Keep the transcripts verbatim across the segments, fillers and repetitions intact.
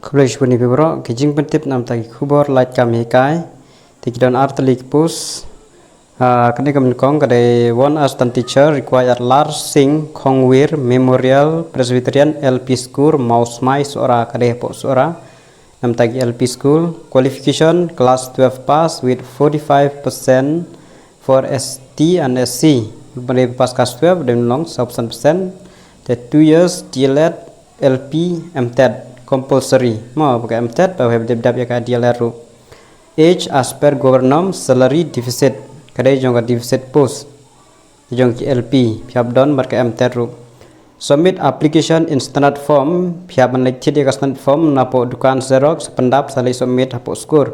Khublei shibun ïa phi baroh. Ki jingpyntip namar ki khubor lait kam hikai. Te ki don ar tylli ki post. Ah, kane ka nyngkong ka dei: One assistant teacher required at Larsing Khongwir Memorial Presbyterian L P School, Mawsmai, Sohra, ka dei hapoh Sohra. Namar ki L P school, qualification class twelve pass with forty-five percent for S T and S C. Ba dei pass class twelve dei long saw percent. Te two years D L Ed, L P, M Ted compulsory. Mo ba ka M Ted ba hep dep dep ïa ka D L Ed ruh. Age as per government norm, salary deficit. Ka dei jong ka deficit post jong ki L P, phi hap don bad ka M Ted ruh. Submit application in standard form, phi hap ban leit thied ïa ka standard form napoh dukan xerox, pyndap sa leit submit hapoh school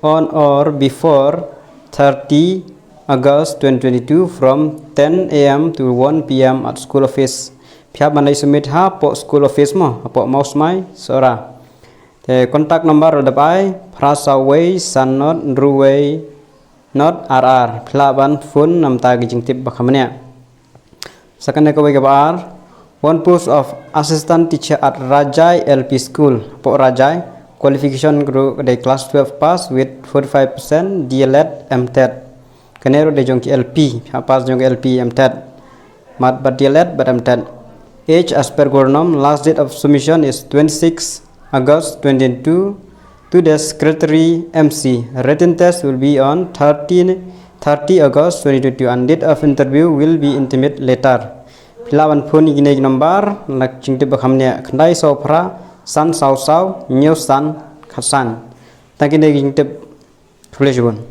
on or before thirty August twenty twenty-two from ten A M to one P M at school office. Phi hap ban leit submit hapoh school office mo, hapoh Mawsmai, Sohra. Te contact number la dep ai, phra saw wei san not hynriew wei not ar ar. Phi lah ban phone namar ki jingtip ba kham bniah. Sa kane kawei kaba ar, one post of assistant teacher at Rajai L P School, hapoh Rajai, qualification ruh ka dei class twelve pass with forty-five percent D L Ed, M Ted. Kane ruh dei jong ki L P, ha pass jong ki L P, M Ted. Mat bad D L Ed bad M Ted. Age as per government norm, last date of submission is twenty-six August twenty twenty-two to the secretary M C. Written test will be on thirteen, thirty August twenty twenty-two and date of interview will be intimate later. Phi lah ban phone ïa kine ki number, la jingtip ba kham bniah, khyndai saw phra san saw saw hynñiew san khatsan. Tang kine ki jingtip. Khublei shibun.